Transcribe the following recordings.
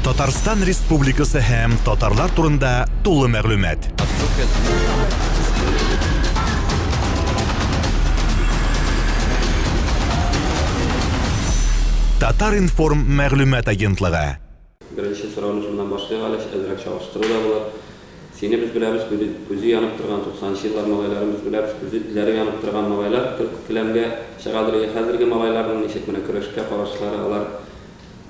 Татарстан Республикасы һәм татарлар турында тулы мәгълүмат. Татар-информ мәгълүмат агентлыгы. Беренче сорауны шуннан башлыйк әле, әзрәк чагыштыру да булыр. Сине без беләбез, күзе, күзе янып торган туксанынчы еллар малайларын без беләбез, күзе ләре янып торган малайлар келәмгә чыгадыр иде. Хәзерге малайларның ничек менә көрәшкә карашлары, алар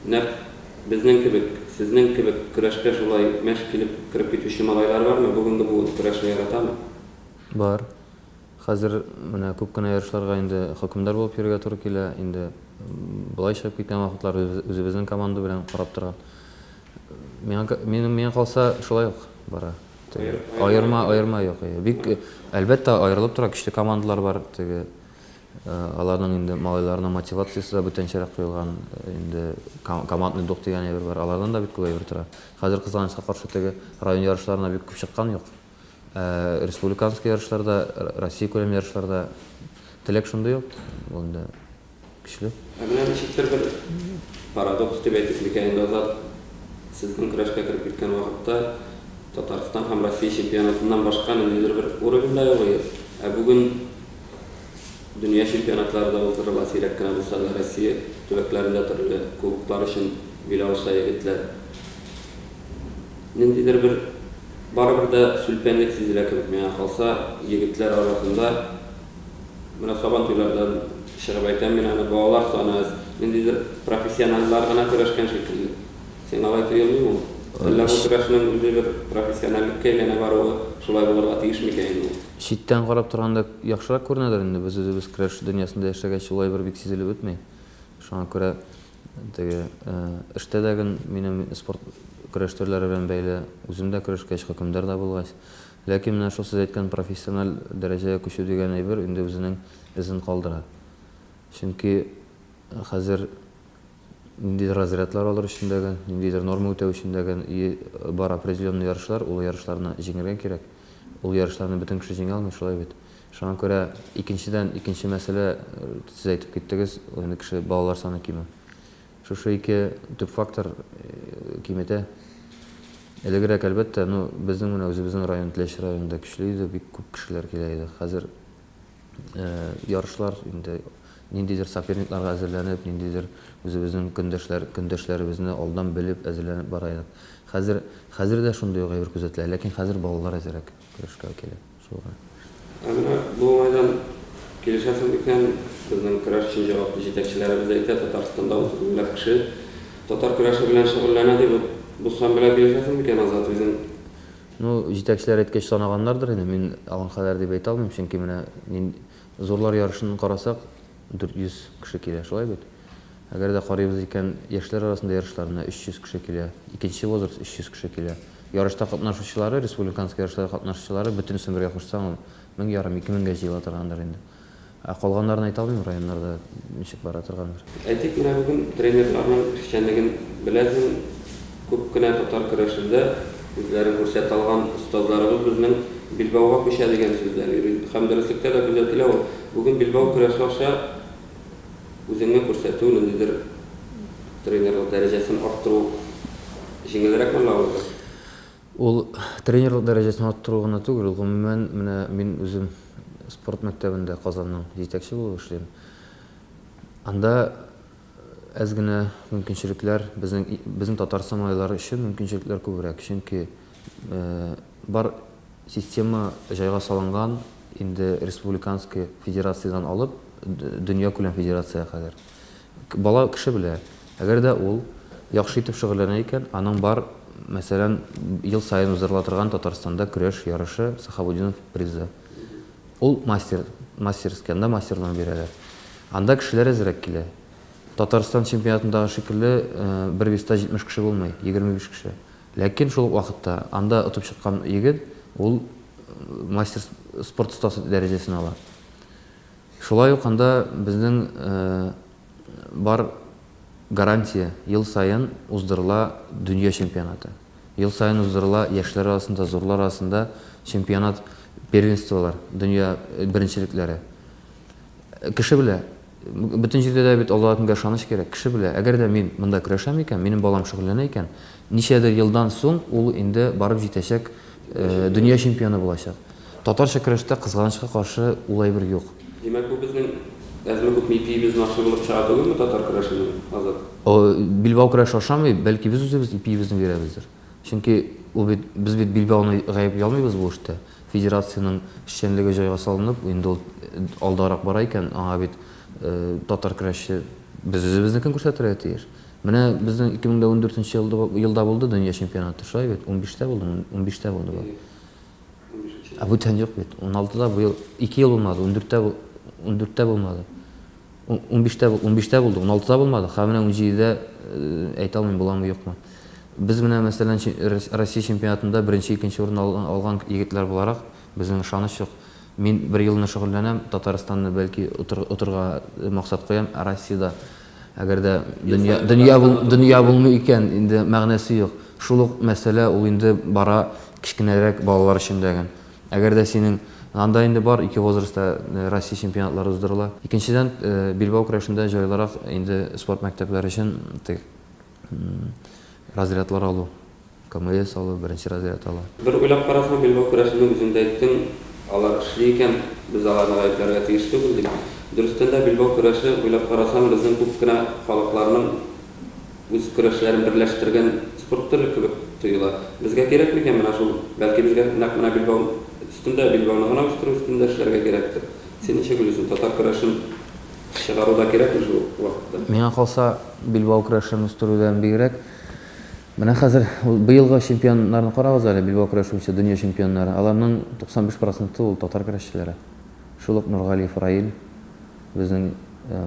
Нәкъ безнең кебек, сезнең кебек көрәшкә шулай мәш килеп кереп китүче малайлар бармы? Бүгенге буын көрәшне яратамы? Бар. Хәзер менә күп кенә ярышларга инде хөкемдар булып йөрергә туры килә. Инде болай чыгып киткән вакытлар үзебезнең команда белән карап торган. Миңа, минем, миңа калса, шулай ук бара. Теге, аерма, аерма юк. Бик, әлбәттә, аерылып тора, көчле командалар бар. Теге, Аларның инде малайларының мотивациясе дә бүтәнчәрәк куелган, инде командный дух дигән әйбер бар, алардан да бик күп әйбер тора. Хәзер кызганычка каршы теге район ярышларына бик күп чыккан юк. Ә республиканский ярышларда, Россия күләм ярышларда теләк шундый ук, ул инде көчле. Ә менә ничектер бер парадокс дип әйтик микән инде, Азат, сезнең көрәшкә кереп киткән вакытта Татарстан һәм Россия чемпионатыннан башка ниндидер бер уровень да юк иде. Ә бүген Дөнья чемпионатлары да уздырыла, сирәк кенә булса да, Россия төбәкләрендә төрле кубоклар өчен бил алыша егетләр. Ниндидер бер барыбер дә сүлпәнлек сизелә кебек миңа калса, егетләр арасында. Менә Сабантуйлардан чыгып әйтәм мин аны, балалар саны әз, ниндидер профессиональлар гына көрәшкән шикелле. Сиңа алай тоелмыймы ул? Әллә бу көрәшнең үзе бер профессиональлеккә әйләнә баруы шулай булырга тиеш микән инде ул? Читтән карап торганда яхшырак күренәдер инде, без үзебез көрәш дөньясында яшәгәч, ул әйбер бик сизелеп бетми. Шуңа күрә теге эштә дә гөн минем спорт көрәш төрләре белән бәйле, үзем дә көрәшкәч, хөкемдар да булгач. Ләкин менә шул сез әйткән профессиональ дәрәҗәгә күчү дигән әйбер инде үзенең эзен калдыра. Чөнки хәзер Ниндидер разрядлар алыр өчен дә гел, ниндидер норма үтәү өчен дә гел и бар определенный ярышлар, ул ярышларны җиңергә кирәк. Ул ярышларны бөтен кеше җиңә алмый, шулай бит. Шуңа күрә, икенчедән, икенче мәсьәлә, сез әйтеп киттегез, ул инде кеше, балалар саны кимү. Шушы ике төп фактор киметә. Элегрәк, әлбәттә, ну, безнең менә үзебезнең район, Теләче районында көчле иде, бик күп кешеләр килә иде. Хәзер ярышлар инде ниндидер соперникларга әзерләнеп, ниндидер үзебезнең көндәшләр, көндәшләребезне алдан белеп әзерләнеп бара идек. Хәзер, хәзер дә шундый ук әйбер күзәтелә, ләкин хәзер балалар әзрәк көрәшкә килә, шул гына. Ә менә бу уңайдан килешәсең микән, безнең көрәш өчен җаваплы җитәкчеләребез әйтә, Татарстанда 30 меңләп кеше татар көрәше белән шөгыльләнә дип, бу сан белән килешәсең микән, Азат, үзең? Ну, җитәкчеләр әйткәч санаганнардыр инде, мин алың кадәр дип әйтә алмыйм, чөнки менә мин зурлар ярышын карасак, 400 кеше килә, шулай бит? Әгәр дә карыйбыз икән, яшьләр арасында ярышларына 300 кеше килә, икенче возраст 300 кеше килә. Ярышта катнашучылары, республиканский ярышларда катнашучылары, бөтенесен бергә кушсаң, ул 1500, 2000 гә җыела торгандыр инде. Ә калганнарын әйтә алмыйм, районнарда ничек бара торгандыр. Әйтик, менә бүген тренерларның эшчәнлеген беләсең, күп кенә татар көрәшендә үзләрен күрсәтә алган остазларыбыз безнең билбауга күчә дигән сүзләр йөри. Һәм дөреслектә дә күзәтелә ул. Бүген билбау көрәше аша үзеңне күрсәтү, ниндидер тренерлык дәрәҗәсен арттыру җиңелрәк мәллә аларга? Ул тренерлык дәрәҗәсен арттыру гына түгел, ул гомумән, менә мин үзем спорт мәктәбендә Казанның җитәкче булып эшлим. Анда әз генә мөмкинчелекләр, безнең безнең татар самайлары өчен мөмкинчелекләр күбрәк, чөнки бар система җайга салынган инде республиканский федерациядән алып дөньякүләм федерациягә кадәр. Бала кеше белә, әгәр дә ул яхшы итеп шөгыльләнә икән, аның бар, мәсәлән, ел саен уздырыла торган Татарстанда көрәш ярышы Сахабутдинов призы. Ул мастер, мастерский, анда мастерларны бирәләр. Анда кешеләр әзрәк килә. Татарстан чемпионатындагы шикелле бер веста 70 кеше булмый, 25 кеше. Ләкин шул ук вакытта анда отып чыккан егет ул мастер спорт остасы дәрәҗәсен ала. Шулай ук анда безнең бар гарантия, ел саен уздырыла дөнья чемпионаты. Ел саен уздырыла яшьләр арасында, зурлар арасында чемпионат, первенстволар, дөнья беренчелекләре. Кеше белә, Бөтен җирдә дә бит алдагы көнгә ышаныч кирәк. Кеше белә, әгәр дә мин монда көрәшәм икән, минем балам шөгыльләнә икән, ничәдер елдан соң ул инде барып җитәчәк, дөнья чемпионы булачак. Татарча көрәштә, кызганычка каршы, ул әйбер юк. Димәк, бу безнең әзме-күпме ипиебезне ашый булып чыга түгелме татар көрәшенең, Азат? Билбау көрәше ашамый, бәлки без үзебез ипиебезне бирәбездер. Чөнки ул бит, без бит билбауны гаепли алмыйбыз бу эштә. Федерациянең эшчәнлеге җайга салынып, инде ул алдарак бара икән, аңа бит татар көрәшче без үзебезнекен күрсәтергә тиеш. Менә безнең 2014 нче елда булды дөнья чемпионаты, шулай бит? Унбиштә булдымы? Унбиштә булды бу. Ә бүтән юк бит. Уналтыда быел ике ел булмады, ундүрттә ундүрттә булмады. Унбиштә, унбиштә булды, уналтыда булмады, һәм менә унҗидедә әйтә алмыйм, буламы, юкмы. Без менә, мәсәлән, Россия чемпионатында беренче, икенче урын алган егетләр буларак, безнең ышаныч юк. Мин бер елны шөгыльләнәм, Татарстанны бәлки отырга максат куям, ә Россиядә әгәр дә дөнья, дөнья, дөнья булмый икән, инде мәгънәсе юк. Шул ук мәсьәлә ул инде бара кечкенәрәк балалар өчен дә. Әгәр дә синең анда инде бар ике возрастта Россия чемпионатлары уздырыла. Икенчедән, билбау көрәшендә җайлырак инде спорт мәктәпләре өчен теге разрядлар алу, КМС алу, беренче разряд алу. Бер уйлап карасаң, билбау көрәшенең үзең дә әйттең, алар эшли икән, без аларны гаепләргә тиеш түгел дип. Дөрестән дә, билбау көрәше, уйлап карасаң, безнең күп кенә халыкларның үз көрәшләрен берләштергән спорт төре кебек тоела. Безгә кирәк микән менә шул, бәлки безгә нәкъ менә билбау өстендә, билбауны гына үстерү өстендә эшләргә кирәктер. Син ничек уйлыйсың, татар көрәшен чыгару да кирәкме шул вакытта? Миңа калса, билбау көрәшен үстерүдән бигрәк, менә хәзер быелгы чемпионнарны карагыз әле, билбау көрәше буенча дөнья чемпионнары, аларның 95 проценты ул татар көрәшчеләре. Шул ук Нургалиев Раил, безнең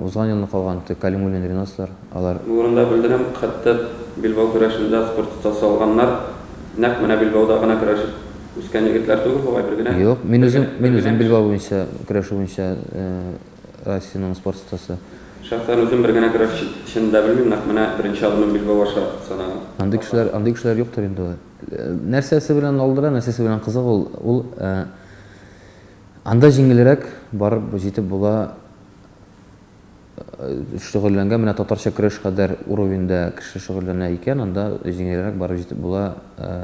узган елны калган Калимуллин Ренаслар, алар. Бу урында белдерәм, хәтта билбау көрәшендә спорт остасы алганнар, нәкъ менә билбауда гына көрәшеп үскән егетләр түгел бугай, бер генә. Юк, мин үзем, мин үзем билбау буенча, көрәшү буенча Россиянең спорт остасы. Шәхсән үзем бер генә көрәшчене дә белмим, нәкъ менә беренче адымын билбау аша санаган. Андый кешеләр, андый кешеләр юктыр инде. Нәрсәсе белән алдыра, нәрсәсе белән кызык ул, ул Анда җиңелрәк барып җитеп була шөгыльләнгән, менә татарча көрәш кадәр уровеньдә кеше шөгыльләнә икән, анда җиңелрәк барып җитеп була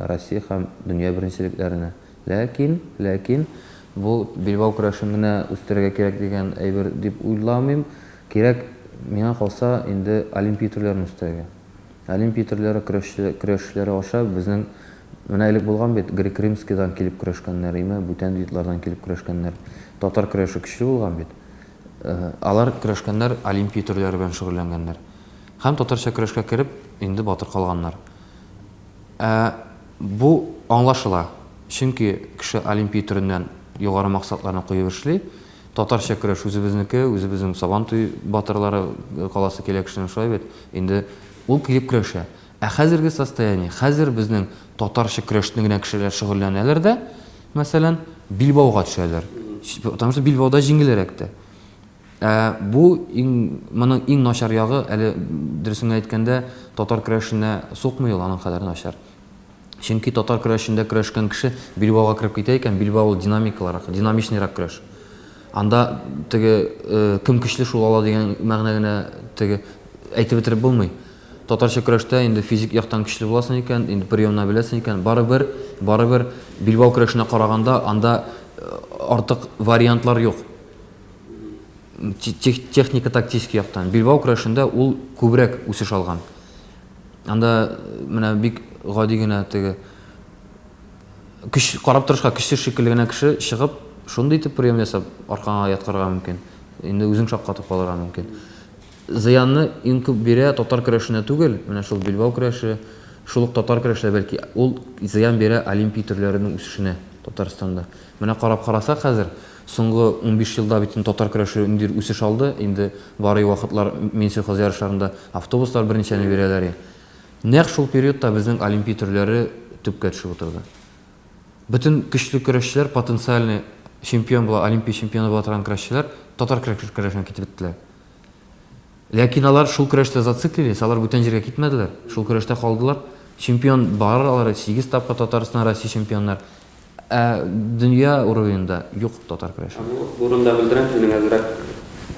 Россия һәм дөнья беренчелекләренә. Ләкин, ләкин бу билбау көрәшен генә үстерергә кирәк дигән әйбер дип уйламыйм. Кирәк, миңа калса, инде олимпия төрләрен үстерергә. Олимпия төрләре көрәшче, көрәшчеләре аша безнең Менә элек булган бит, грек-римскийдан килеп көрәшкәннәр, име, бүтән видлардан килеп көрәшкәннәр. Татар көрәше көчле булган бит. Алар көрәшкәннәр, олимпия төрләре белән шөгыльләнгәннәр. Һәм татарча көрәшкә кереп, инде батыр калганнар. Ә бу аңлашыла, чөнки кеше олимпия төреннән югары максатларны куеп эшли. Татарча көрәш үзебезнеке, үзебезнең Сабантуй батырлары каласы килә кешенең, шулай бит. Инде ул килеп көрәшә. Ә хәзерге состояние, хәзер безнең татарча көрәшне генә кешеләр шөгыльләнәләр дә, мәсәлән, билбауга төшәләр. Потому что билбауда җиңелрәк тә. Ә бу иң моның иң начар ягы, әле дөресен генә әйткәндә, татар көрәшенә сукмый ул аның кадәр начар. Чөнки татар көрәшендә көрәшкән кеше билбауга кереп китә икән, билбау ул динамикалырак, динамичныйрак көрәш. Анда теге кем көчле шул ала дигән мәгънә генә теге әйтеп бетереп булмый. Татарча көрәштә инде физик яктан көчле буласың икән, инде приемнар беләсең икән, барыбер, барыбер билбау көрәшенә караганда анда артык вариантлар юк. Техника-тактический яктан. Билбау көрәшендә ул күбрәк үсеш алган. Анда менә бик гади генә теге көч карап торышка көчсез шикелле генә кеше чыгып, шундый итеп прием ясап аркаңа яткырырга мөмкин. Инде үзең шаккатып калырга мөмкин. Зыянны иң күп бирә татар көрәшенә түгел, менә шул билбау көрәше, шул ук татар көрәше дә бәлки, ул зыян бирә олимпия төрләренең үсешенә Татарстанда. Менә карап карасак хәзер, соңгы 15 елда бит инде татар көрәше ниндидер үсеш алды, инде барый вакытлар Минсельхоз ярышларында автобуслар берничәне бирәләр и. Нәкъ шул периодта безнең олимпия төрләре төпкә төшеп утырды. Бөтен көчле көрәшчеләр, потенциальный чемпион була, олимпия чемпионы була торган көрәшчеләр татар көрәшенә китеп беттеләр. Ләкин алар шул көрәштә зациклились, алар бүтән җиргә китмәделәр, шул көрәштә калдылар. Чемпион бар, алар 8 тапкыр Татарстан, Россия чемпионнар. Ә дөнья уровененда юк татар көрәше. Бу урында белдерәм, синең әзрәк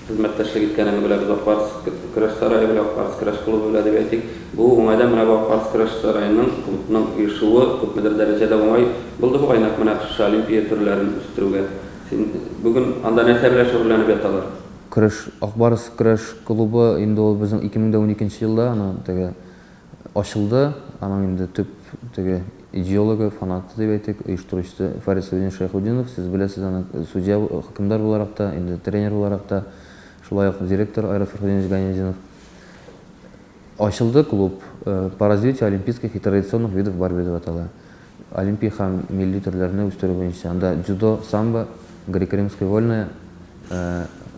хезмәттәшлек иткәнеңне беләбез, Ак Барс көрәш сарае белән, Ак Барс көрәш клубы белән дип әйтик. Бу уңайдан менә бу Ак Барс көрәш сараеның, клубның оешуы күпмедер дәрәҗәдә уңай булды бугай, нәкъ менә шушы олимпия төрләрен үстерүгә. Син бүген анда нәрсә белән шөгыльләнеп яталар? Көрәш, Ак Барс көрәш клубы инде ул безнең 2012 елда аны теге Ачылды, аның инде төп теге идеологы, фанаты дип әйтик, оештыручысы Фарис Сабитдинов Шәйхутдинов, сез беләсез аны, судья, хөкемдар буларак та, инде тренер буларак та, шулай ук директор Айрат Фәрхетдинович Ганиятдинов. Ачылды клуб, по развитию олимпийских и традиционных видов борьбы дип атала. Олимпия һәм милли төрләрне үстерү буенча. Анда дзюдо, самбо, грек-римская вольная,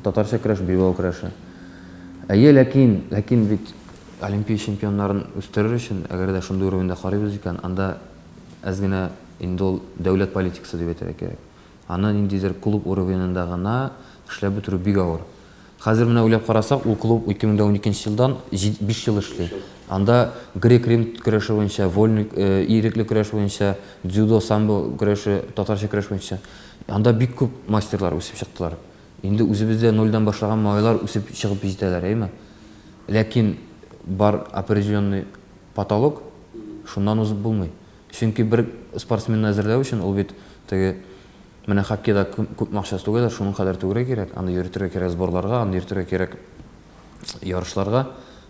татарча көрәш, билбау көрәше. Әйе, ләкин, ләкин бит Олимпия чемпионнарын үстерер өчен, әгәр дә шундый уровеньда карыйбыз икән, анда әз генә инде ул дәүләт политикасы дип әйтергә кирәк. Аны ниндидер клуб уровененда гына эшләп бетерү бик авыр. Хәзер менә уйлап карасак, ул клуб 2012 елдан 5 ел эшли. Анда грек-рим көрәше буенча, вольный, ирекле көрәш буенча, дзюдо, самбо көрәше, татарча көрәш буенча. Анда бик күп мастерлар үсеп чыктылар. Инде үзебездә нольдән башлаган малайлар үсеп чыгып җитәләр, әйеме? Ләкин бар определенный потолок, шуннан узып булмый. Чөнки бер спортсменны әзерләү өчен ул бит теге менә хоккейда күпме акчасы түгәләр, шуның кадәр түгәргә кирәк, аны йөртергә кирәк сборларга, аны йөртергә кирәк ярышларга,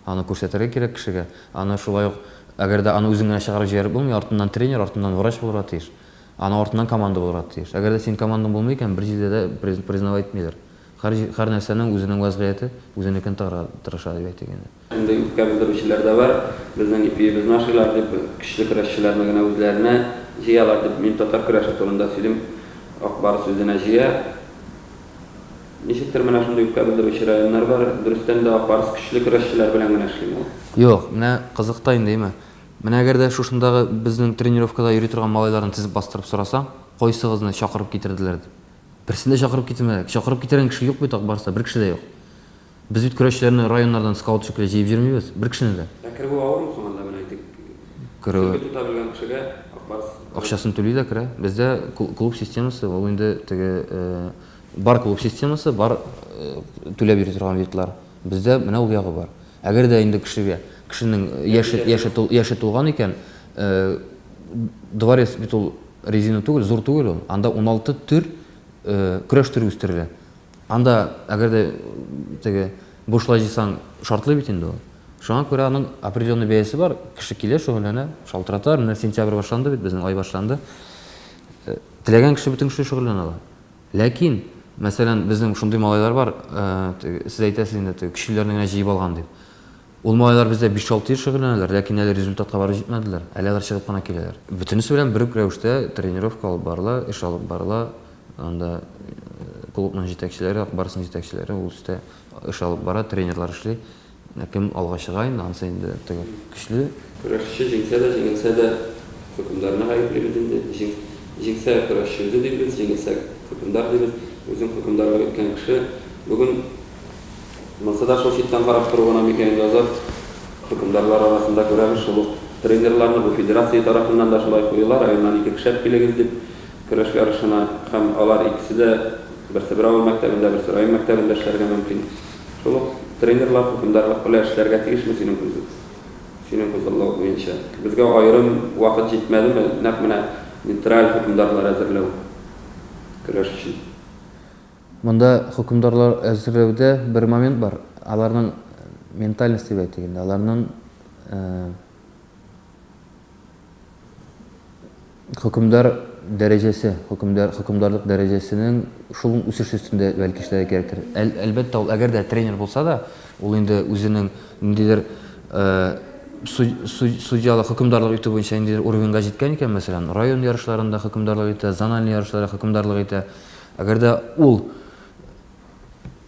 аны күрсәтергә кирәк кешегә. Аны шулай ук, әгәр дә аны үзең генә чыгарып җибәреп булмый, артыннан тренер, артыннан врач булырга тиеш. Аның артыннан команда булырга тиеш. Әгәр дә синең командаң булмый икән, бер җирдә дә признавать итмиләр. Һәр, һәр нәрсәнең үзенең вәзгыяте, үзенекен тыгырга тырыша дип әйтик инде. Шундый үпкә белдерүчеләр дә бар, безнең ипиебезне ашыйлар дип, көчле көрәшчеләрне генә үзләренә җыялар дип. Мин татар көрәше турында сөйлим, Ак Барс үзенә җыя. Ничектер менә шундый үпкә белдерүче районнар бар. Дөрестән дә Ак Барс көчле көрәшчеләр белән генә эшлиме ул? Юк, менә кызык та инде, әйме. Менә әгәр дә шушындагы безнең тренировкада йөри торган малайларны тезеп бастырып сорасаң, кайсыгызны чакырып китерделәр дип. Берсен дә чакырып китермәдек. Чакырып китергән кеше юк бит Ак Барста, бер кеше дә юк. Без бит көрәшчеләрне районнардан скаут шикелле җыеп йөрмибез, бер кешене дә. Ә керүе авырмы соң анда, менә әйтик, Керүе. сөлге тота белгән кешегә Ак Барс. Акчасын түли дә керә. Бездә клуб системасы, ул инде теге бар клуб системасы, бар түләп йөри торган витлар. Бездә менә ул ягы бар. Әгәр дә инде кешегә, кешенең яше, яше, яше тулган икән, дворец бит ул резина түгел, зур түгел ул. Анда 16 төр көрәш төре үстерелә. Анда әгәр дә теге бушлай җыйсаң, шартлый бит инде ул. Шуңа күрә аның определенный бәясе бар. Кеше килә, шөгыльләнә, шалтырата. Менә сентябрь башланды бит, безнең ай башланды. Теләгән кеше бөтен кеше шөгыльләнә ала. Ләкин, мәсәлән, безнең шундый малайлар бар, сез әйтәсез инде, теге көчлеләрне генә җыеп алган дип. Ул малайлар бездә 5-6 ел шөгыльләнәләр, ләкин әле результатка барып җитмәделәр, әле алар чыгып кына киләләр. Бөтенесе белән бер үк рәвештә тренировка алып барыла, эш алып барыла. Анда клубның җитәкчеләре, Ак Барсның җитәкчеләре ул өстә эш алып бара, тренерлар эшли. Ә кем алга чыга инде, анысы инде теге көчле. Көрәшче җиңсә дә, җиңелсә дә хөкемдарны гаеплибез инде. Җиң, җиңсә көрәшче үзе дибез, җиңелсә хөкемдар дибез. Үзең хөкемдарлык иткән кеше бүген монсы да шул читтән карап тору гына микән инде, Азат? Хөкемдарлар арасында күрәбез шул ук тренерларны, бу федерация тарафыннан да шулай куела, районнан ике кеше әп килегез дип көрәш ярышына һәм алар икесе дә берсе бер авыл мәктәбендә, берсе район мәктәбендә эшләргә мөмкин. Шул ук тренерлар хөкемдарлык белән эшләргә тиешме синең күз синең күзаллау буенча? Безгә аерым вакыт җитмәдеме нәкъ менә нейтраль хөкемдарлар әзерләү көрәш өчен? Монда хөкемдарлар әзерләүдә бер момент бар, аларның ментальность дип әйтик инде, аларның Хөкемдар дәрәҗәсе, хөкемдар, хөкемдарлык дәрәҗәсенең шул үсеш өстендә бәлки эшләргә кирәктер. Әл, әлбәттә, ул әгәр дә тренер булса да, ул инде үзенең ниндидер судьялык, хөкемдарлык итү буенча ниндидер уровеньга җиткән икән, мәсәлән, район ярышларында хөкемдарлык итә, зональный ярышларда хөкемдарлык итә. Әгәр дә ул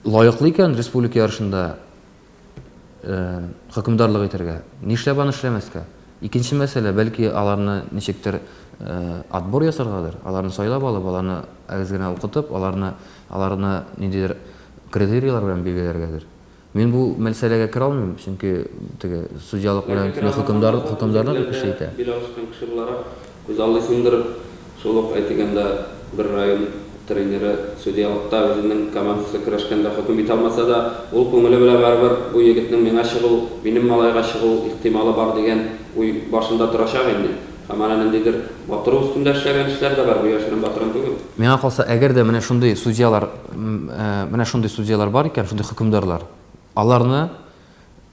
лаеклы икән республика ярышында хөкемдарлык итәргә. Нишләп аны эшләмәскә? Икенче мәсьәлә, бәлки аларны ничектер отбор ясаргадыр, аларны сайлап алып, аларны әз генә укытып, аларны аларны ниндидер критерийлар белән билгеләргәдер. Мин бу мәсьәләгә керә алмыйм, чөнки теге судьялык белән хөкемдар хөкемдарлык эше итә. Бил алышкан кеше буларак, күзаллыйсыңдыр, шул ук, әйтик анда, бер район. тренеры судьялыкта үзенең командасы көрәшкәндә хөкем итә алмаса да, ул күңеле белән барыбер бу егетнең миңа чыгу, минем малайга чыгу ихтималы бар дигән уй башында торачак инде. Һәм ана ниндидер батыру өстендә эшләгән эшләр дә бар, бу яшерен батырын түгел. Миңа калса, әгәр дә менә шундый судьялар, менә шундый судьялар бар икән, шундый хөкемдарлар, аларны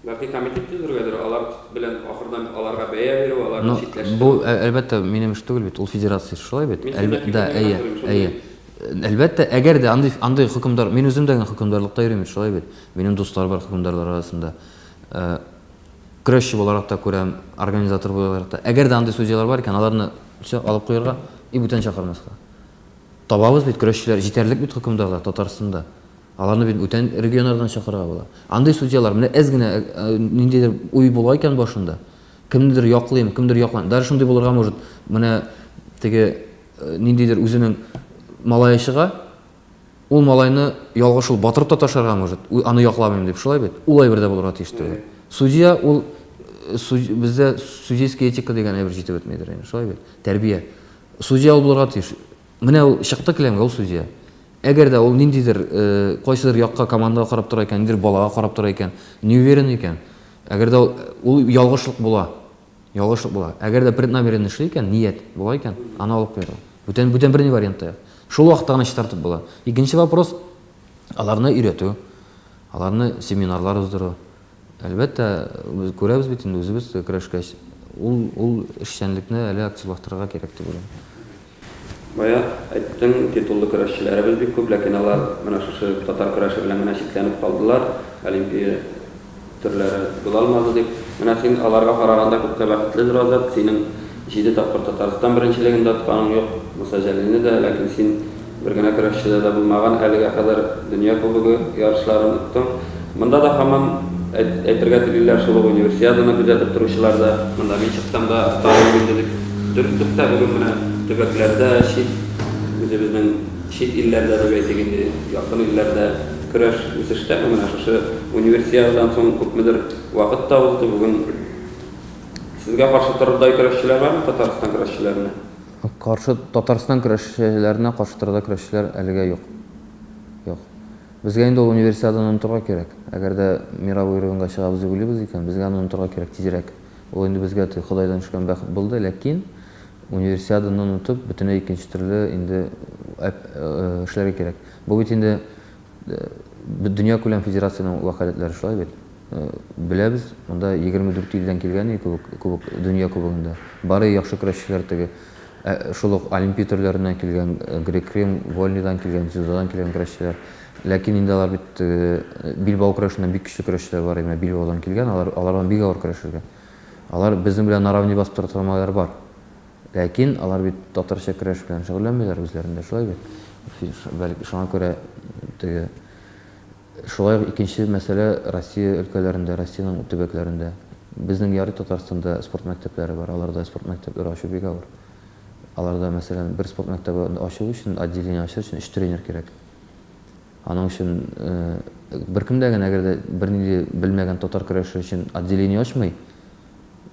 Бәлки комитет төзергәдер, алар белән ахырдан аларга бәя бирү, аларны Ну, читләштерү. бу, әлбәттә, минем эш түгел бит, ул федерация эше, шулай бит? Мин синнән Әлбә, да, фикерне генә әйе, сорыйм, шундый. әйе. Әлбәттә, әгәр дә андый, андый хөкемдар, мин үзем дә генә хөкемдарлыкта йөрим бит, шулай бит? Минем дуслар бар хөкемдарлар арасында. Э, көрәшче буларак та күрәм, организатор буларак та. Әгәр дә андый судьялар бар икән, аларны всё, алып куярга и бүтән чакырмаска. Табабыз бит көрәшчеләр, җитәрлек бит хөкемдарлар Татарстанда. Аларны бит бүтән регионнардан чакырырга була. Андый судьялар менә әз генә ниндидер уй була икән башында, кемнедер яклыйм, кемдер якламыйм. Даже шундый булырга может, менә теге ниндидер үзенең малае чыга, ул малайны ялгыш ул батырып та ташларга может, аны якламыйм дип, шулай бит? Ул әйбер дә булырга тиеш түгел. Судья ул бездә судейская этика дигән әйбер җитеп бетмидер инде, шулай бит? Тәрбия. Судья ул булырга тиеш. Менә ул чыкты келәмгә, ул судья. Әгәр дә ул ниндидер, кайсыдыр якка, командага карап тора икән, ниндидер балага карап тора икән, не уверен икән, әгәр дә ул, ул ялгышлык була, ялгышлык була. Әгәр дә преднамеренно эшли икән, ният була икән, аны алып куярга. Бүтән, бүтән берни вариант та юк. Шул вакытта гына чистартып була. Икенче вопрос, аларны өйрәтү, аларны семинарлар уздыру. Әлбәттә, без күрәбез бит инде үзебез көрәшкәч, ул, ул эшчәнлекне әле активлаштырырга кирәк дип уйлыйм. Бая әйттең, титуллы көрәшчеләребез бик күп, ләкин алар менә шушы татар көрәше белән генә чикләнеп калдылар, олимпия төрләре була алмады дип. Менә син аларга караганда күпкә бәхетледер, Азат, синең җиде тапкыр Татарстан беренчелеген дә отканың юк, Муса Җәлилне дә, ләкин син Бер генә көрәшчедә дә булмаган әлегә кадәр Дөнья кубогы ярышларын оттың. Монда да һаман әйтергә телиләр, шул ук Универсиаданы күзәтеп торучылар да, монда мин чыксам да оттарым инде дип. Дөреслектә бүген менә төбәкләрдә, чит, үзебезнең чит илләрдә дип әйтик инде, якын илләрдә көрәш үсештәме? Менә шушы Универсиададан соң күпмедер вакыт та узды, бүген сезгә каршы торырдай көрәшчеләр бармы Татарстан көрәшчеләренә? Каршы Татарстан көрәшчеләренә каршы торырдай көрәшчеләр әлегә юк. Юк. Безгә инде ул Универсиаданы онытырга кирәк. Әгәр дә мировой уровеньга чыгабыз дип уйлыйбыз икән, безгә аны онытырга кирәк тизрәк. Ул инде безгә теге Ходайдан төшкән бәхет булды, ләкин Универсиаданы онытып, бөтенләй икенче төрле инде эшләргә кирәк. Бу бит инде Дөньякүләм федерациянең вәкаләтләре шулай бит. Беләбез, монда 24 илдән килгән иде кубок, кубок, дөнья кубогында. Бары яхшы көрәшчеләр теге, шул ук олимпия төрләреннән килгән, грек-рим, вольныйдан килгән, дзюдодан килгән көрәшчеләр. Ләкин инде алар бит билбау көрәшеннән бик көчле көрәшчеләр бар, менә билбаудан килгән, алар, алар белән бик авыр көрәшергә. Алар безнең белән наравне басып тора торган малайлар бар. Ләкин алар бит татарча көрәш белән шөгыльләнмиләр үзләрендә, шулай бит? Бәлки шуңа күрә теге Шулай ук икенче мәсьәлә Россия өлкәләрендә, Россиянең төбәкләрендә. Безнең ярый Татарстанда спорт мәктәпләре бар, аларда спорт мәктәпләре ачу бик авыр. Аларда, мәсәлән, бер спорт мәктәбе ачу өчен, отделение ачыр өчен өч тренер кирәк. Аның өчен беркем дә генә, әгәр дә бернинди белмәгән татар көрәше өчен отделение ачмый,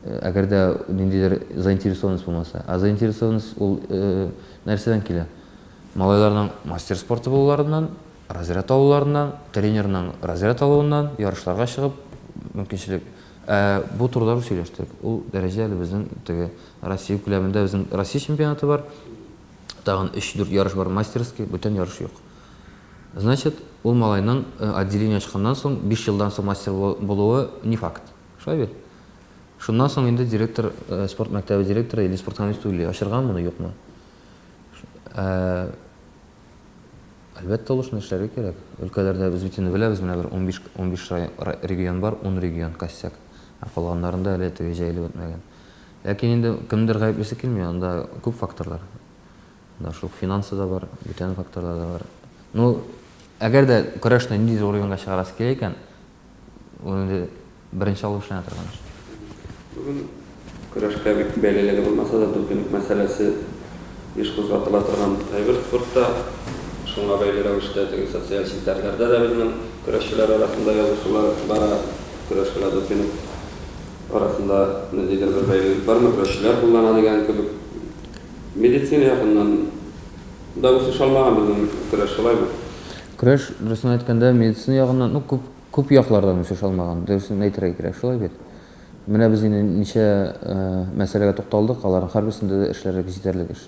әгәр дә ниндидер заинтересованность булмаса. Ә заинтересованность ул нәрсәдән килә? Малайларның мастер спорты булуларыннан, Разряд алуларыннан, тренерның разряд алуыннан, ярышларга чыгып, мөмкинчелек. Ә бу турыда без сөйләштек. Ул дәрәҗә әле безнең теге Россия күләмендә безнең Россия чемпионаты бар. Тагын өч-дүрт ярыш бар мастерский, бүтән ярыш юк. Значит, ул малайның отделение ачканнан соң, биш елдан соң мастер булуы не факт. Шулай бит? Шуннан соң инде директор, спорт мәктәбе директоры или спорт комиссиясе уйлый, ачыргамы моны, юкмы? Ә Әлбәттә, ул эшне эшләргә кирәк. Өлкәләрдә без бит инде беләбез, менә бер 15, 15 регион бар, 10 регион костяк. Ә калганнарында әле теге җәелеп бетмәгән. Ләкин инде кемдер гаеплисе килми, анда күп факторлар. Анда шул финансы да бар, бүтән факторлар да бар. Ну, әгәр дә көрәшне ниндидер уровеньга чыгарасы килә икән, Ул инде беренче алып эшләнә торган эш. Бүген көрәшкә бик бәйлелеге булмаса да, допинг мәсьәләсе еш кузгатыла торган әйбер спортта. Шуңа бәйле рәвештә теге социаль челтәрләрдә дә безнең көрәшчеләр арасында язышулар бара. Көрәш белән допинг арасында ниндидер бер бәйлелек бармы, көрәшчеләр куллана дигән кебек. Медицина ягыннан. Да үсеш алмаган безнең көрәш, шулаймы? Көрәш, дөресен әйткәндә, медицина ягыннан, ну, күп, күп яклардан үсеш алмаган, дөресен әйтергә кирәк, шулай бит? Менә без инде ничә мәсьәләгә тукталдык, аларның һәрберсендә дә эшләрлек җитәрлек эш.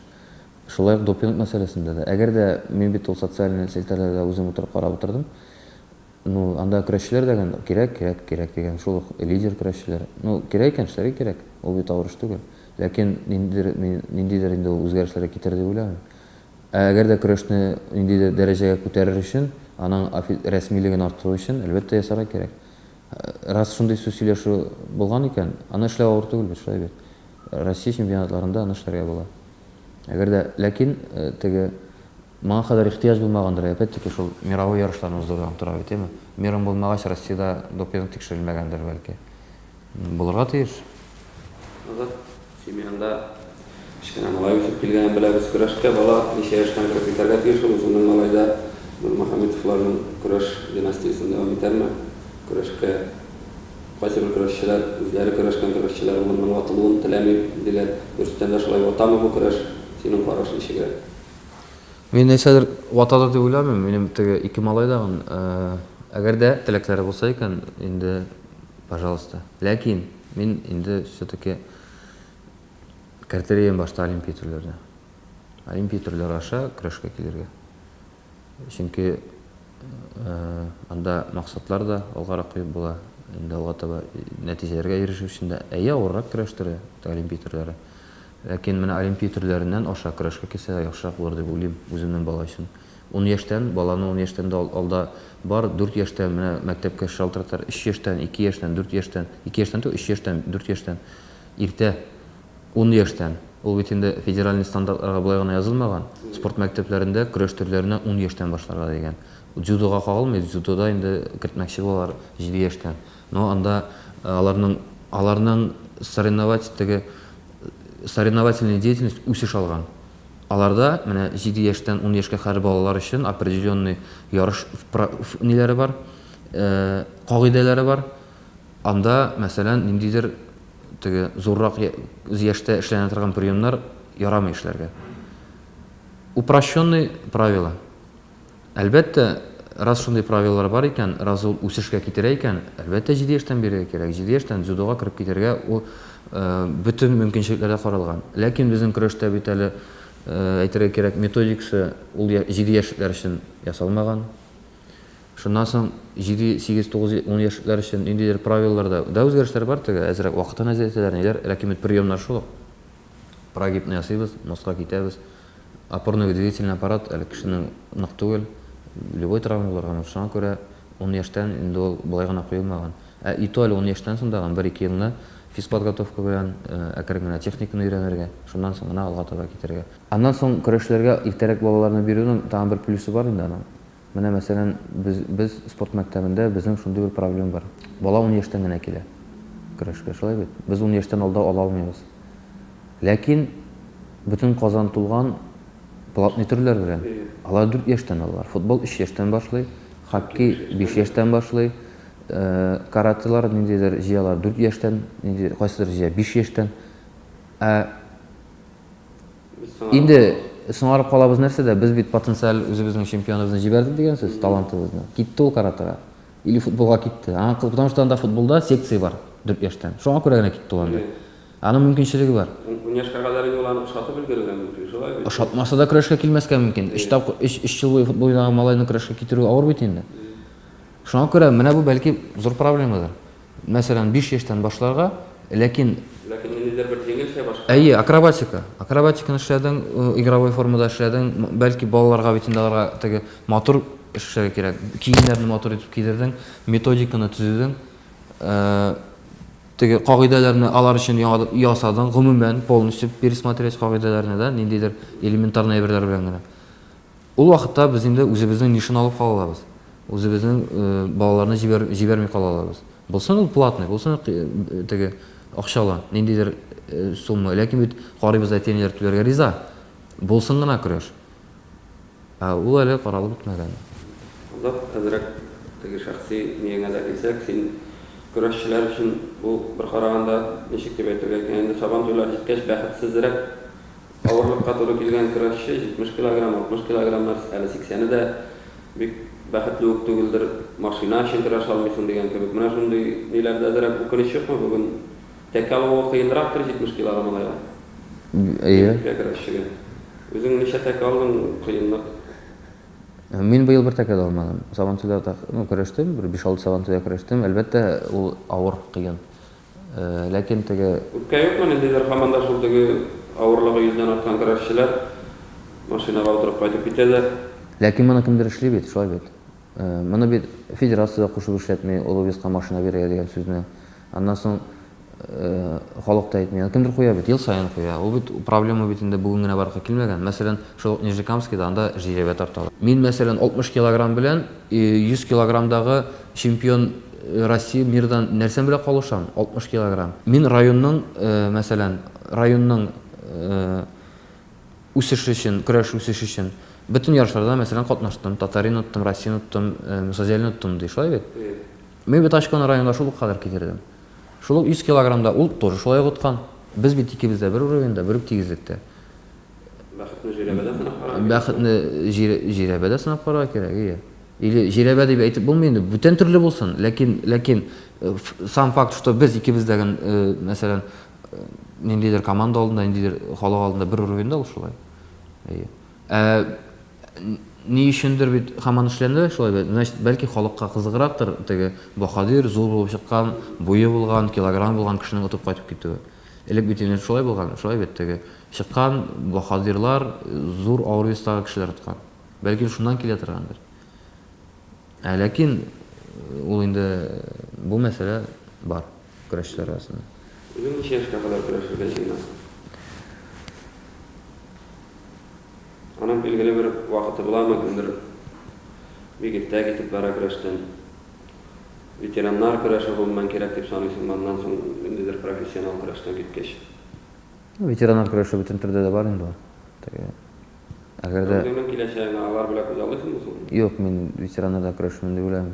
Шулай ук допинг мәсьәләсендә дә. Әгәр дә мин бит ул социальный челтәрләрдә үзем утырып карап утырдым. Ну, анда көрәшчеләр дә кирәк, кирәк, кирәк дигән шул ук лидер көрәшчеләр. Ну, кирәк икән, эшләргә кирәк. Ул бит авыр эш түгел. Ләкин ниндидер, ниндидер инде ул үзгәрешләргә китерер дип уйламыйм. Ә әгәр дә көрәшне ниндидер дәрәҗәгә күтәрер өчен, аның рәсмилеген арттыру өчен, әлбәттә, ясарга кирәк. Рас шундый сүз сөйләшү булган икән, аны эшләү авыр түгел бит, шулай бит. Россия чемпионатларында аны эшләргә була. Әгәр дә, ләкин теге моңа кадәр ихтыяҗ булмагандыр, опять-таки шул мировой ярышларны уздырудан тора бит, әйеме? Миром булмагач, Россиядә допинг тикшерелмәгәндер, бәлки. Булырга тиеш. Азат, семьяңда кечкенә малай үсеп килгәнен беләбез. Көрәшкә бала ничә яшьтән кереп китәргә тиеш ул? Үзеңнең малай да Нурмөхәммитовларның көрәш династиясен дәвам итәрме? Көрәшкә кайсы бер көрәшчеләр, үзләре көрәшкән көрәшчеләр улымның ватылуын теләмим, диләр. Дөрестән дә шулай ватамы бу көрәш? Синең караш ничегрәк? Мин нәрсәдер ватадыр дип уйламыйм. Минем теге ике малай дагын, әгәр дә теләкләре булса икән, инде Пожалуйста. Ләкин мин инде все-таки кертер идем башта олимпия төрләренә. Олимпия төрләре аша көрәшкә килергә. Чөнки анда максатлар да алгарак куеп була. Инде алга таба нәтиҗәләргә ирешү өчен дә. Әйе, авыррак көрәш төре, олимпия төрләре. Ләкин менә олимпия төрләреннән аша көрәшкә килсә яхшырак булыр дип уйлыйм үземнең бала өчен. Ун яшьтән, баланы ун яшьтән дә алда бар, дүрт яшьтән менә мәктәпкә шалтыратар, өч яшьтән, ике яшьтән, дүрт яшьтән, ике яшьтән түгел, өч яшьтән, дүрт яшьтән, иртә, ун яшьтән. Ул бит инде федеральный стандартларга болай гына язылмаган. Спорт мәктәпләрендә көрәш төрләренә ун яшьтән башларга дигән. Дзюдога кагылмый, дзюдода инде кертмәкче булалар җиде яшьтән. Но анда аларның, аларның соревновать теге соревновательная деятельность үсеш алган. Аларда менә җиде яшьтән ун яшькә хәтле балалар өчен определенный ярыш ниләре бар, кагыйдәләре бар. Анда, мәсәлән, ниндидер теге зуррак яшьтә эшләнә торган приемнар ярамый эшләргә. Упрощенный правила. Әлбәттә, рас шундый правилалар бар икән, раз ул үсешкә китерә икән, әлбәттә, җиде яшьтән бирергә кирәк. Җиде яшьтән дзюдога кереп китәргә ул бөтен мөмкинчелекләр дә каралган. Ләкин безнең көрәштә бит әле, әйтергә кирәк, методикасы ул җиде яшьлекләр өчен ясалмаган. Шуннан соң җиде, сигез, тугыз, ун яшьлекләр өчен ниндидер правилаларда да үзгәрешләр бар теге, әзрәк вакытын әзәйтәләр, ниләр, ләкин бит приемнар шул ук. Прогибны ясыйбыз, мостка китәбез. Опорно-двигательный аппарат әле кешенең нык түгел, любой травма булырга мөмкин. Шуңа күрә ун яшьтән инде ул болай гына куелмаган. Ә и то әле ун яшьтән соң тагын бер-ике елны физподготовка белән әкрен генә техниканы өйрәнергә, шуннан соң гына алга таба китәргә. Аннан соң көрәшчеләргә иртәрәк балаларны бирүнең тагын бер плюсы бар инде аның. Менә, мәсәлән, без, без спорт мәктәбендә безнең шундый бер проблема бар. Бала ун яшьтән генә килә көрәшкә, шулай бит? Без ун яшьтән алда ала алмыйбыз. Ләкин бөтен Казан тулган платный төрләр белән. Алар дүрт яшьтән алалар. Футбол өч яшьтән башлый, хоккей биш яшьтән башлый, карателар ниндидер җыялар дүрт яшьтән, ниндидер кайсыдыр җыя биш яшьтән. Ә Инде соңарып калабыз нәрсәдә? Без бит потенциаль үзебезнең чемпионыбызны җибәрдек дигән сүз, талантыбызны. Китте ул каратэга. Или футболга китте. Аңа, потому что анда футболда секция бар 4 яшьтән. Шуңа күрә генә китте ул анда. Аның мөмкинчелеге бар. Ун яшькә кадәр инде ул аны ошатып өлгерергә мөмкин, шулай бит? Ошатмаса да көрәшкә килмәскә мөмкин. Өч тапкыр, өч, өч ел буе футбол уйнаган малайны көрәшкә китерү авыр бит инде. Шуңа күрә менә бу бәлки зур проблемадыр. Мәсәлән, биш яшьтән башларга, ләкин. Ләкин ниндидер бер җиңелчә башка. Әйе, акробатика. Акробатиканы эшләдең, игровой формада эшләдең. Бәлки балаларга бит инде аларга теге матур эш эшләргә кирәк. Киемнәрне матур итеп кидердең, методиканы төзедең. Теге кагыйдәләрне алар өчен яңадан ясадың, гомумән, полностью пересмотреть кагыйдәләрне, да, ниндидер элементарный әйберләр белән генә. Ул вакытта без инде үзебезнең нишаны алып кала алабыз. Үзебезнең балаларны җибәр, җибәрми кала алабыз. Булсын ул платный, булсын ул теге акчалы, ниндидер сумма. Ләкин бит карыйбыз, әти-әниләр түләргә риза. Булсын гына көрәш. Ә ул әле каралып бетмәгән. Азат, әзрәк теге шәхси ниеңә дә килсәк, син көрәшчеләр өчен бу бер караганда, ничек дип әйтергә икән инде, Сабан туйлары җиткәч, бәхетсезрәк. авырлыкка туры килгән көрәшче, 70 килограмм, 60 килограммнар, әле 80-е дә бик бәхетле үк түгелдер, машина өчен көрәшә алмыйсың дигән кебек. Менә шундый ниләрдә әзрәк үкенеч юкмы бүген? Тәкә алуы кыенрактыр 70 килогы малайга. Әйе. Тәкә көрәшчегә. Үзең ничә тәкә алдың, кыенлык? Мин быел бер тәкә дә алмадым. Сабантуйда так, ну, көрәштем, бер 5-6 сабантуйда көрәштем. Әлбәттә, ул авыр, кыен. Ләкин теге. Үпкә юкмы, ниндидер һаман да шул теге авырлыгы йөздән арткан көрәшчеләр машинага утырып кайтып китә дә. Ләкин моны кемдер эшли бит, шулай бит. Моны бит федерация дә кушып эшләтми, олы веска машина бирергә дигән сүзне. Аннан соң халык та әйтми. Аны кемдер куя бит, ел саен куя. Ул бит проблема бит инде бүген генә барлыкка килмәгән. Мәсәлән, шул ук Нижнекамскида анда жирәбә тарталар. Мин, мәсәлән, 60 килограмм белән 100 килограммдагы чемпион Россия, мирдан нәрсәм белән калышам? 60 килограмм. Мин районның, мәсәлән, районның үсеше өчен, көрәш үсеше өчен бөтен ярышларда, мәсәлән, катнаштым. Татарин оттым, Россияне оттым, Мусазелне оттым, ди. Шулай бит? Мин бит очконы районга шул ук кадәр китердем. Шул ук 100 килограммда ул тоже шулай ук откан. Без бит икебез дә бер уровеньда, бер үк тигезлектә. Бәхетне жирәбәдә сынап карарга кирәк. Бәхетне жирәбәдә сынап карарга кирәк, ие. Или жирәбә дип әйтеп булмый инде, бүтән төрле булсын, ләкин, ләкин сам факт, что без икебез дә, мәсәлән, ниндидер команда алдында, ниндидер халык алдында бер уровеньда ул шулай. Әйе. Ә ни өчендер бит һаман эшләнде шулай бит. Значит, бәлки халыкка кызыграктыр теге баһадир, зур булып чыккан, буе булган, килограмм булган кешенең отып кайтып китүе. Элек бит инде шулай булган, шулай бит теге чыккан баһадирлар, зур авыр вестагы кешеләр откан. Бәлки шуннан килә торгандыр. Ә ләкин ул инде бу мәсьәлә бар көрәшчеләр арасында. Үзең ничә яшькә кадәр көрәшергә җыенасың? Аның билгеле бер вакыты буламы, кемдер бик иртә китеп бара көрәштән. Ветераннар көрәше гомумән кирәк дип саныйсыңмы, аннан соң ниндидер профессионал көрәштән киткәч? Ветераннар көрәше бөтен төрдә дә бар инде ул. Теге әгәр дә Үзеңнең киләчәгеңә алар белән күз алдыйсыңмы соң? Юк, мин ветераннарда көрәшмим дип уйлыйм.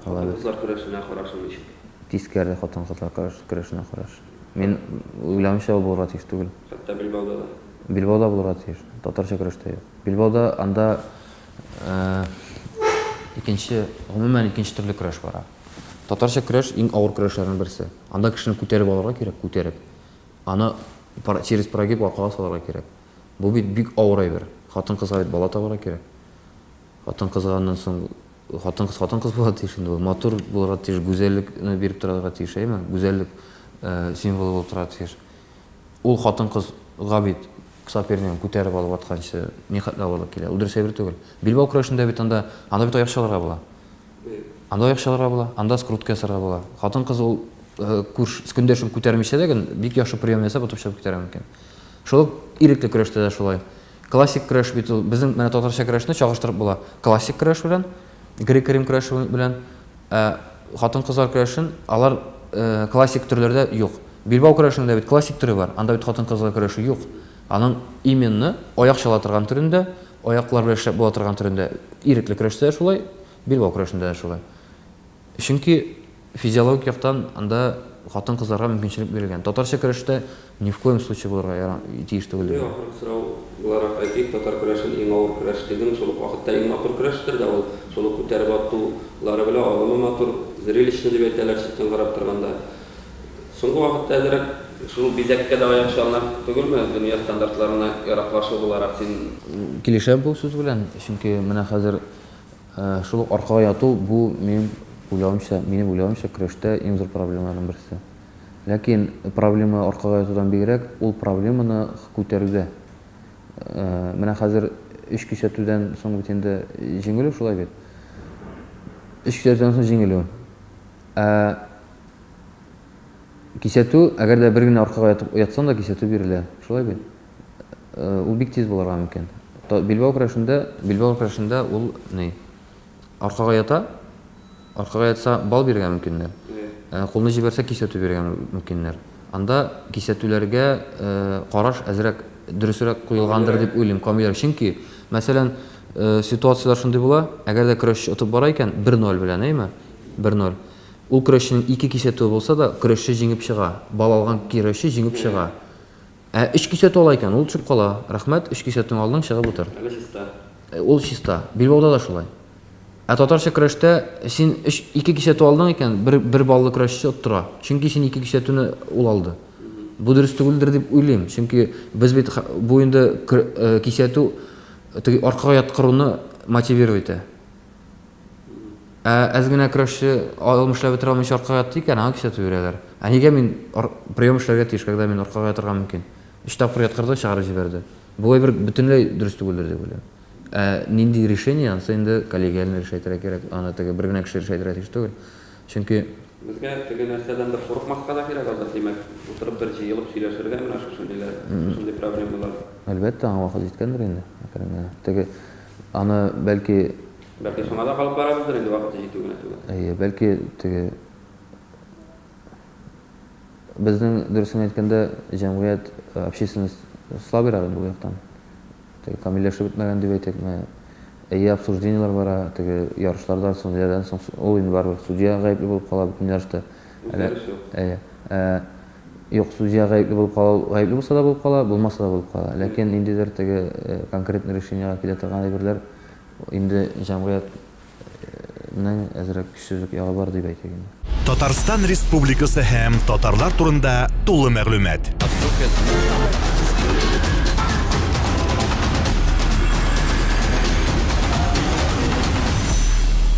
Хатын-кызлар көрәшенә карашың ничек? Тискәре хатын-кызлар көрәшенә караш. Мин уйлавымча, ул булырга тиеш түгел. Хәтта билбауда да? Билбауда булырга тиеш. Татарча көрәштә юк. Билбауда анда икенче, гомумән икенче төрле көрәш бара. Татарча көрәш иң авыр көрәшләрнең берсе. Анда кешене күтәреп алырга кирәк, күтәреп. Аны через прогиб аркага салырга кирәк. Бу бит бик авыр әйбер. Хатын-кызга бит бала табарга кирәк. Хатын-кызга аннан соң хатын-кыз хатын-кыз булырга тиеш инде ул. Матур булырга тиеш, гүзәллекне биреп торырга тиеш, әйеме? Гүзәллек символы булып торырга тиеш. Ул хатын-кызга бит сопернигын күтәреп алып атканчы нихәтле авырлык килә. Ул дөрес әйбер түгел. Билбау көрәшендә бит анда, анда бит аяк чалырга була. Анда аяк чалырга була, анда скрутка ясарга була. Хатын-кыз ул күрш, көндәшен күтәрмичә дә гел бик яхшы прием ясап отып чыгып китәргә мөмкин. Шул ук ирекле көрәштә дә шулай. Классик көрәш бит ул, безнең менә татарча көрәшне чагыштырып була. Классик көрәш белән, грек-рим көрәше белән, ә хатын-кызлар көрәшен алар классик төрләрдә юк. Билбау көрәшенең дә бит классик төре бар, анда бит хатын-кызлар көрәше юк. Аның именно аяк чала торган төрендә, аяклар белән эшләп була торган төрендә ирекле көрәштә дә шулай, билбау көрәшендә дә шулай. Чөнки физиологик яктан анда хатын-кызларга мөмкинчелек бирелгән. Татарча көрәштә ни в коем случае булырга яра, тиеш түгел Иң ахыргы сорау буларак әйтик, татар көрәшен иң авыр көрәш дидең, шул ук вакытта иң матур көрәштер дә ул. Шул ук күтәреп атулары белән алымы матур, зрелищно дип әйтәләр читтән карап торганда. Соңгы вакытта әзрәк шул бизәккә дә аяк чалына түгелме, дөнья стандартларына яраклашу буларак син. Килешәм бу сүз белән, чөнки менә хәзер Шул ук аркага яту, бу, минем уйлавымча, минем уйлавымча, көрәштә иң зур проблемаларның берсе. Ләкин проблема аркага ятудан бигрәк, ул проблеманы күтәрүдә. Менә хәзер өч кисәтүдән соң бит инде җиңелү, шулай бит? Өч кисәтүдән соң җиңелү. Ә кисәтү, әгәр дә бер генә аркага ятып ятсаң да кисәтү бирелә, шулай бит? Ул бик тиз булырга мөмкин. Билбау көрәшендә, билбау көрәшендә ул ни? Аркага ята, аркага ятса бал бирергә мөмкиннәр. Кулны җибәрсә кисәтү бирергә мөмкиннәр. Анда кисәтүләргә караш әзрәк дөресрәк куелгандыр дип уйлыйм, камилрәк. Чөнки, мәсәлән, ситуацияләр шундый була, әгәр дә көрәшче отып бара икән, 1-0 белән, әйеме? 1-0. Ул көрәшченең ике кисәтүе булса да, көрәшче җиңеп чыга. Бал алган көрәшче җиңеп чыга. Ә өч кисәтү ала икән, ул төшеп кала. Рәхмәт, өч кисәтүне алдың, чыгып утыр. Әле чиста. Э, ул чиста. Билбауда да шулай. Ә татарча көрәштә син өч, ике кисәтү алдың икән, бер, бер баллы көрәшче оттыра. Чөнки син ике кисәтүне ул алды. Бу дөрес түгелдер дип уйлыйм. Чөнки без бит бу инде э, кисәтү теге аркага яткыруны мотивировать итә. Ә әз генә көрәшче алым эшләп бетерә алмыйча аркага ятты икән, аңа кисәтү бирәләр. Ә нигә мин прием эшләргә тиеш, когда мин аркага ятырга мөмкин? Өч тапкыр яткырды, чыгарып җибәрде. Бу әйбер бөтенләй дөрес түгелдер дип уйлыйм. Ә нинди решение, анысы инде коллегиально решать итәргә кирәк. Аны теге бер генә кеше решать итәргә тиеш түгел. Чөнки Безгә теге нәрсәдән бер курыкмаска да кирәк, Азат, димәк, утырып бер җыелып сөйләшергә менә шушы ниләр, шушындый проблемалар. Әлбәттә, аңа вакыт җиткәндер инде, әкрен генә. Теге аны бәлки Бәлки шуңа да калып барабыздыр инде, вакыты җитү генә түгел. Әйе, бәлки теге безнең дөресен әйткәндә җәмгыять, общественность слабыйрак инде бу яктан. Теге камилләшеп бетмәгән дип әйтекме. Әйе, обсуждениеләр бара, теге ярышлардан соң, ниләрдән соң, ул инде барыбер судья гаепле булып кала бөтен ярышта. Үзгәреш юк. Әйе. Ә, юк, судья гаепле булып кала, гаепле булса да булып кала, булмаса да булып кала. Ләкин ниндидер теге конкретный решениегә килә торган әйберләр Инде җәмгыятьнең әзрәк көчсезлек ягы бар дип әйтик инде. Татарстан Республикасы һәм татарлар турында тулы мәгълүмат.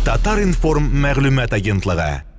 Татар-информ мәгълүмат агентлыгы.